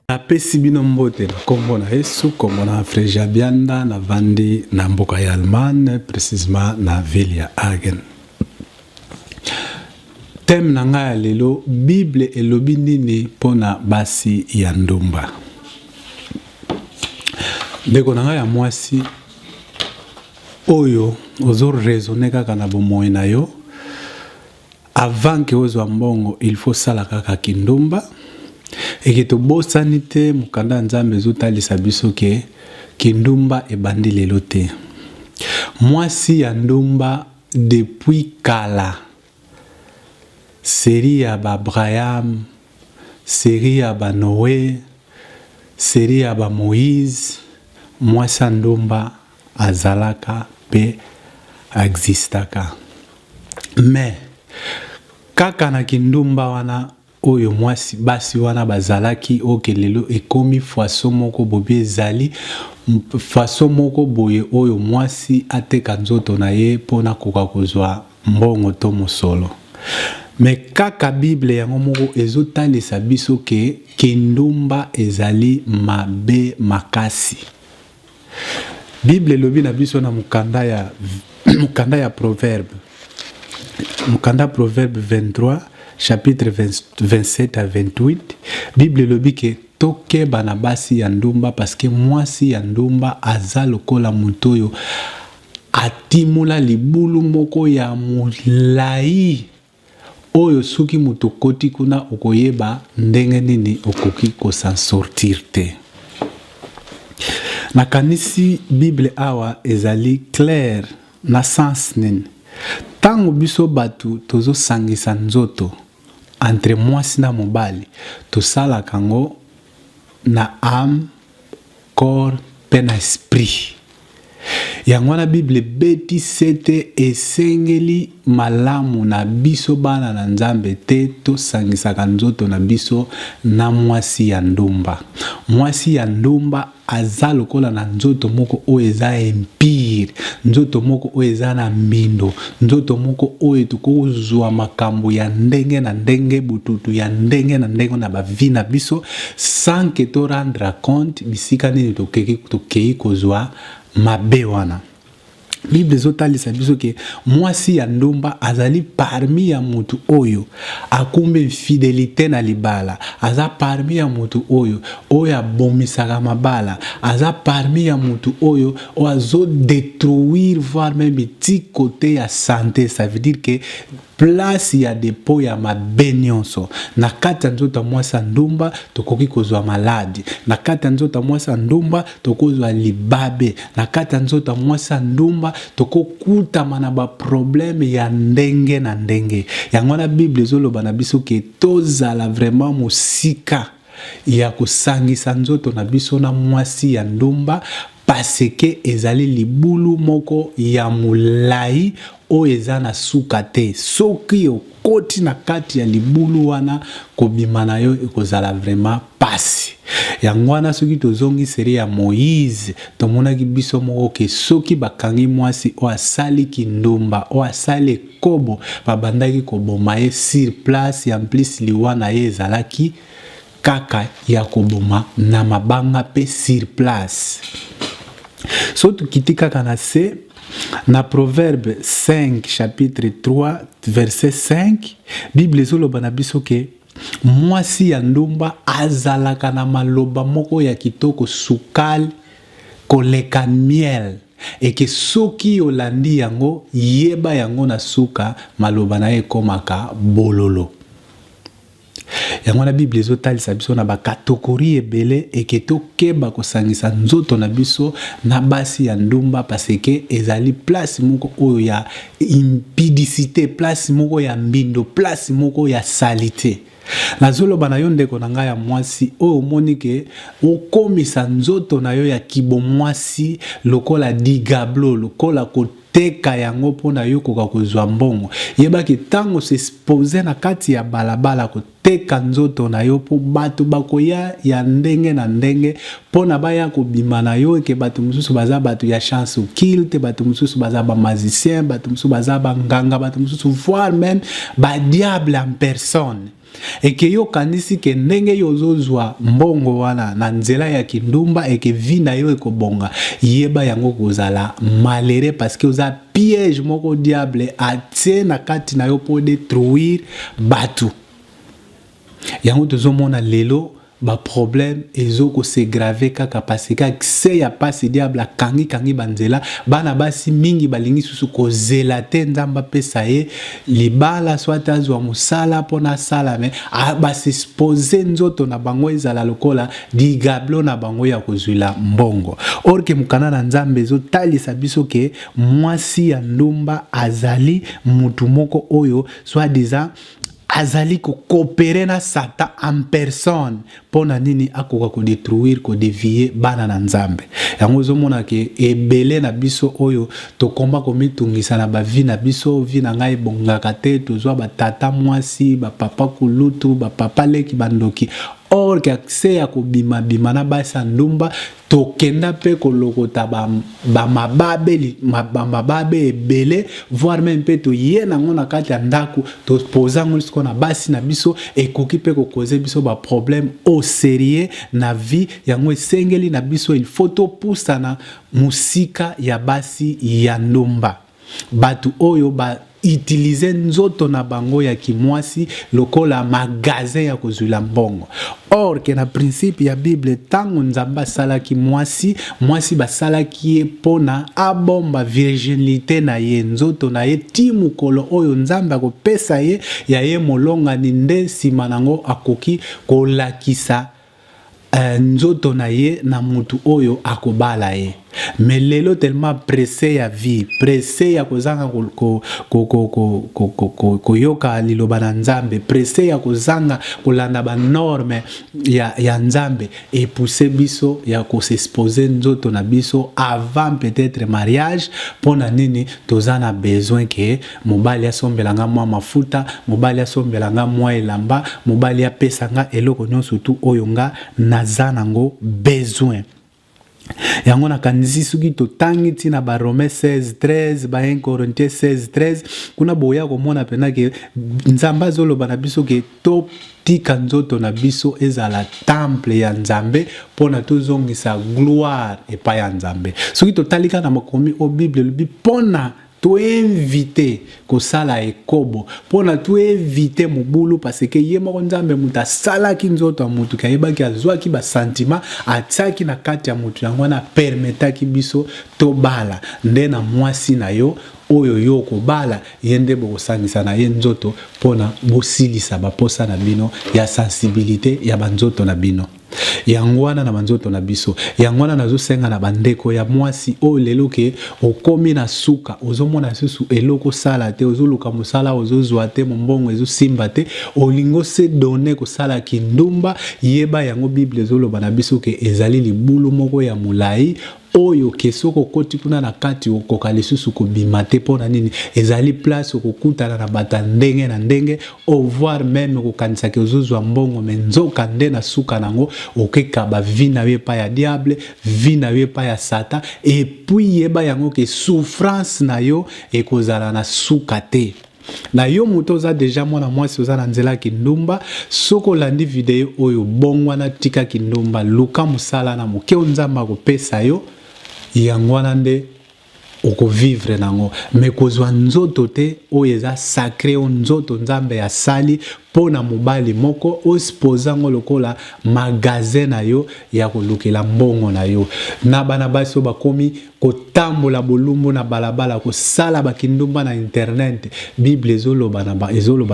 Napesi bino mbote na kombo na Yesu. Kombo na Freja Bianda, navandi na mboka ya Allemagne, precisement na ville ya Hagen. Thème na ngai ya lelo, Bible elobi nini mpona basi ya ndumba? Ndeko na ngai ya mwasi oyo ozo raisonner kaka na bomoi na yo, avant ke ozwa mbongo il faut sala kaka kindumba. Eke tobosani te, mokanda ya Nzambe ezotalisa biso ke kindumba ebandi lelo te. Mwasi ya ndumba depuis kala, série ya ba Abraham, série ya ba Noé, série ya ba Moïse, mwasi ya ndumba azalaka pe existaka. Mais kaka na kindumba wana oyo mwasi basi wana bazalaki, oke lelo ekomi façon moko bobi, ezali façon moko boye oyo mwasi ateka nzoto na ye mpona koka kozwa mbongo to mosolo. Mais kaka Bible yango moko ezotalisa biso ke kindumba ezali mabe makasi. Bible elobi na biso na mokanda ya Proverbe, mokanda Proverbe 23, chapitre 27 à 28, Bible elobi ke tokeba na basi ya ndumba, parce que mwasi ya ndumba aza lokola moto oyo atimola libulu moko ya molai, oyo soki moto okoti kuna, okoyeba ndenge nini okoki kos'en sortir te. Nakanisi Bible awa ezali claire na sens nini. Ntango biso bato tozosangisa nzoto entre mwasi na mobali, tosalaka yango na âme, corps mpe na esprit. Yango wana Bible ebeti sete, esengeli malamu na biso bana na Nzambe te tosangisaka nzoto na biso na mwasi ya ndumba. Mwasi ya ndumba aza lokola na nzoto moko oyo eza impure, nzoto moko oyo eza na mbindo, nzoto moko oyo tokozwa makambo ya ndenge na ndenge, bututu ya ndenge na ndenge na bavie na biso, sans que to rendre compte bisika nini tokei kozwa mabe wana. Bible ezotalisa biso ke mwasi ya ndumba azali parmi ya mutu oyo akumbi infidélité na libala, aza parmi ya mutu oyo abomisaka mabala, aza parmi ya mutu oyo azodétruire, voire même ti côté ya santé. Ça veut dire que place ya dépôt ya mabe nyonso na kati ya nzoto ya mwasi ya ndumba, tokoki kozwa maladi na kati ya nzoto ya mwasi ya ndumba, tokozwa libabe na kati ya nzoto ya mwasi ya ndumba, tokokutama na baproblème ya ndenge na ndenge. Yango wana Bible ezoloba na biso ke tozala vraiment mosika ya kosangisa nzoto na biso na mwasi ya ndumba, parce que ezali libulu moko ya molai oyo eza na suka te. Soki okoti na kati ya libulu wana, kobima na yo ekozala vraiment pasi. Yango wana soki tozongi série ya Moïse, tomonaki biso moko ke soki bakangi mwasi oyo asali kindumba, oyo asali ekobo, babandaki koboma ye sur place. En plus, liwa na ye ezalaki kaka ya koboma na mabanga mpe sur place. So tokiti kaka na se na Proverbe 5, chapitre 3, verset 5, Bible ezoloba na biso ke mwasi ya ndumba azalaka na maloba moko ya kitoko, sukali koleka miel, eke soki olandi yango, yeba yango, na suka maloba na ye ekomaka bololo. Yango wana Bible ezotalisa biso na bacatégorie ebele eke tokeba kosangisa nzoto na biso na basi ya ndumba, parce que ezali place moko oyo ya impudicité, place moko ya mbindo, place moko ya saleté. Nazoloba na yo, ndeko na ngai ya mwasi oyo omoni ke okomisa nzoto na yo ya kibomwasi lokola digablo, lokola koteka yango mpona yo koka kozwa mbongo, yebaki ntango s'exposer na kati ya balabala koteka nzoto na yo, mpo bato bakoya ya ndenge na ndenge mpona baya kobima na yo. Eke bato mosusu baza bato ya science occulte, bato mosusu baza bamagicien, bato mosusu baza banganga, bato mosusu voire même badiable en personne. Et que yo okanisi ke ndenge yo ozozwa mbongo wana na nzela ya kindumba et que vie na yo ekobonga, yeba yango kozala malheureux, parce que oza piège moko diable atie na kati na yo mpo détruire bato. Yango tozomona lelo baproblème ezokos'aggraver kaka parce que accès ya pasi, diable akangi-kangi banzela. Bana basi mingi balingi susu kozela te Nzambe apesa ye libala, soit azwa mosala mpona asala, mais bas'exposer nzoto na bango ezala lokola ligablo na bango ya kozwila mbongo. Or que mokanda na Nzambe ezotalisa biso ke mwasi ya ndumba azali mutu moko oyo soi-disant azali kocoopérer na Satan en personne. Mpo na nini? Akoka kodétruire, kodévier bana na Nzambe. Yango ozomona ke ebele na biso oyo tokoma komitungisa na bavie na biso, vie na ngai ebongaka te, tozwa batata mwasi, bapapa kulutu, bapapa leki, bandoki. Or que accès ya kobimabima na basi ya ndumba, tokenda mpe kolokota bamababe, bamababe ebele, voire même mpe toye nango na kati ya ndako, topoza yango sikoyo na basi na biso, ekoki mpe kocauser biso baproblème au sérieux na vie. Yango esengeli na biso, il faut topusana mosika ya basi ya ndumba, bato oyo ba utiliser nzoto na bango ya kimwasi lokola magasin ya kozwila mbongo. Or que na principe ya Bible, ntango Nzambe asalaki mwasi, mwasi basalaki ye mpona abomba virginité na ye, nzoto na ye, ti mokolo oyo Nzambe akopesa ye ya ye molongani, nde nsima nango akoki kolakisa nzoto na ye na mutu oyo akobala ye. Mais lelo, tellement pressé ya vie, pressé ya kozanga koyoka liloba na Nzambe, pressé ya kozanga kolanda banorme ya Nzambe, epousser biso ya kos'exposer nzoto na biso avant peut-être mariage. Mpo na nini? Toza na besoin ke mobali asombelanga mwa mafuta, mobali asombelanga mwa elamba, mobali apesa nga eloko nyonso tu oyo nga naza nango besoin. Yango nakanisi soki totangi ntina Baromains 16 13, ba 1 Corinthiens 16 13, kuna boya komona mpenza ke Nzambe azoloba na biso ke totika nzoto na biso ezala temple ya Nzambe mpona tozongisa gloire epai ya Nzambe. Soki totali kaka na makomi oyo Bible elobi mpona toéviter kosala ekobo, mpona toéviter mobulu, parce que ye moko Nzambe moto asalaki nzoto ya motu, ke ayebaki, azwaki basentiments, atiaki na kati ya motu. Yango wana apermettaki biso tobala. Nde na mwasi na yo oyo yo okobala ye, nde bokosangisa na ye nzoto mpona bosilisa baposa na bino ya sensibilité ya banzoto na bino. Yango wana na banzoto na biso, yango wana nazosenga na bandeko ya mwasi oyo lelo ke okomi na suka, ozomona lisusu eloko osala te, ozoluka mosala, ozozwa te, mombongo ezosimba te, olingi ose donner kosala kindumba, yeba yango Bible ezoloba na biso ke ezali libulu moko ya molai oyo ke soki okoti kuna na kati, okoka lisusu kobima te. Mpo na nini? Ezali place okokutana na bato ya ndenge na ndenge, voire même kokanisaki ozozwa mbongo, mais nzoka nde na suka nango okekaba vie na yo epai ya diable, vie na yo epai ya Satan. Et puis yeba yango ke souffrance na yo ekozala na suka te. Na yo moto oza déjà mwana mwasi, oza na nzela ya kindumba, soki olandi video oyo, bongwana, tika kindumba, luka mosala na moke oyo Nzambe akopesa yo. Yango wana nde okovivre nango, mais kozwa nzoto te oyo eza sacré, oyo nzoto Nzambe asali mpo na mobali moko, oexposer yango lokola magasin na yo ya kolukela mbongo na yo. Na bana basi oyo bakomi kotambola bolumbu na balabala, kosala bakindumba na internet, Bible ezoloba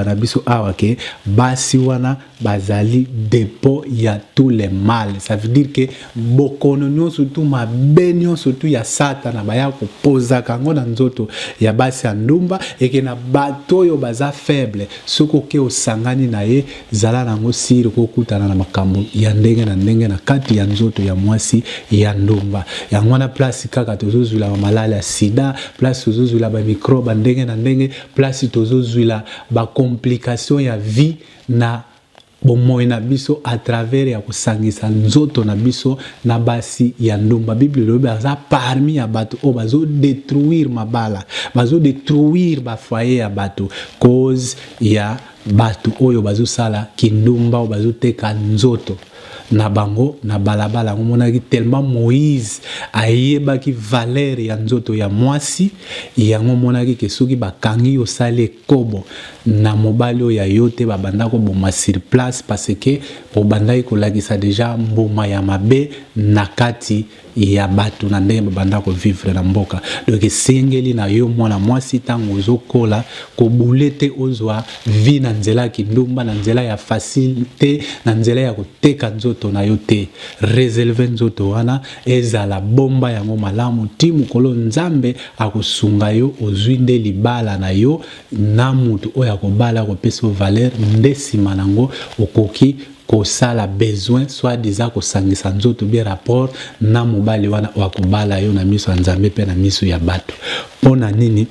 na biso awa ke basi wana bazali dépôt ya tous les mal. Ça veut dire ke bokono nyonso tu, mabe nyonso tu ya Satana, baya kopozaka yango na nzoto ya basi ya ndumba. Eke na bato oyo baza faible, soki oke osangani na ye, zala nango sûr kokutana na makambo ya ndenge na ndenge na kati ya nzoto ya mwasi ya ndumba. Yango wana place kaka tozozwila bamalali ya sida, place tozozwila bamicrobe ndenge na ndenge, place tozozwila bacomplication ya vie na bomoi na biso à travers ya kosangisa nzoto na biso na basi ya ndumba. Bible elobi aza parmi ya bato oyo bazodétruire mabala, bazodétruire bafoyer ya bato, cause ya Batu oyo bazosala kindumba oyo bazoteka nzoto na bango na balabala yango omonaki tellement Moïse ayebaki valeur ya nzoto ya mwasi yango omonaki ke soki bakangi yo osali ekobo na mobali oyo ya yo te babanda koboma sur place parce que obandaki kolakisa deja mbuma ya mabe na kati ya batu na ndenge babanda ko vivre na mboka. Donc esengeli na yo mwana mwasi tango ozokola kobule te ozwa vie na nzela ya kindumba, na nzela ya facile te, na nzela ya koteka nzoto na yo te. Reserve nzoto wana ezala bomba yango malamu ti mokolo Nzambe akosunga yo ozwi nde libala na yo na mutu oyo akobala akopesa yo valeur nde sima nango okoki kosala besoin soit disant kosangisa nzoto bien rapport na mobali wana oyo akobala yo na miso ya Nzambe pe na miso ya batu. Pona nini?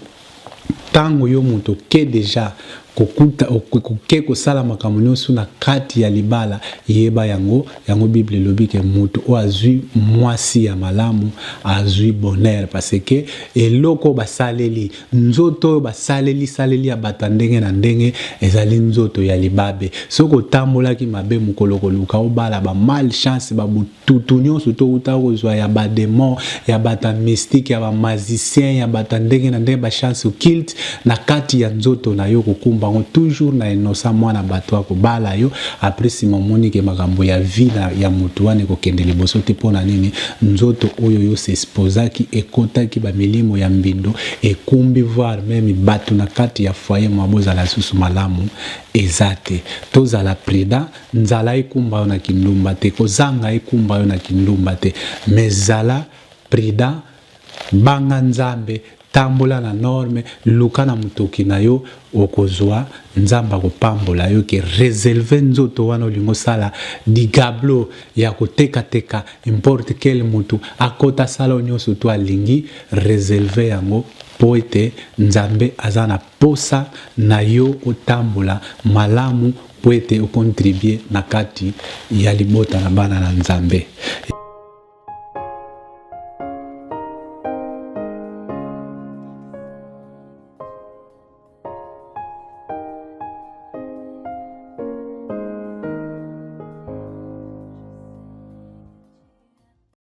Tango yo moto oke dejà kokuta oke kosala makambo nionso na kati ya libala yeba yango yango bible elobi ke moto oyo azui mwasi ya malamu azui bonheur parce que eloko oyo basaleli Nzoto oyo basaleli saleli ya bato ya ndenge na ndenge ezali nzoto ya libabe. Soki otambolaki mabe mokolo okoluka obala ba mal chance ba botutu nionso to wuta kozua ya ba demon ya bato ya mystique ya ba magicien ya bato ya ndenge na ndenge ba chance occulte na kati ya nzoto na yo okokumba yango toujours na innocent mwana bato akobala yo après sima omoni ke makambo ya vie na ya mutu wana ekokende liboso te pona nini nzoto oyo yo s'exposaki ekotaki ba milimo ya mbindo ekumbi voir meme batu na kati ya foyer mua bozala lisusu malamu eza te tozala prudent nzala ekumba yo na kindumba te kozanga ekumba yo na kindumba te mais zala prudent banga nzambe Tambola na norme, luka na mutoki na yo okozua, Nzambe akopambola yo ke reserve nzoto wana olingi osala digablo ya koteka teka importe quel mutu akota asala oyo nionso tout alingi, reserve yango po ete Nzambe aza na posa na yo otambola malamu po ete o contribuer na kati ya libota na bana na Nzambe.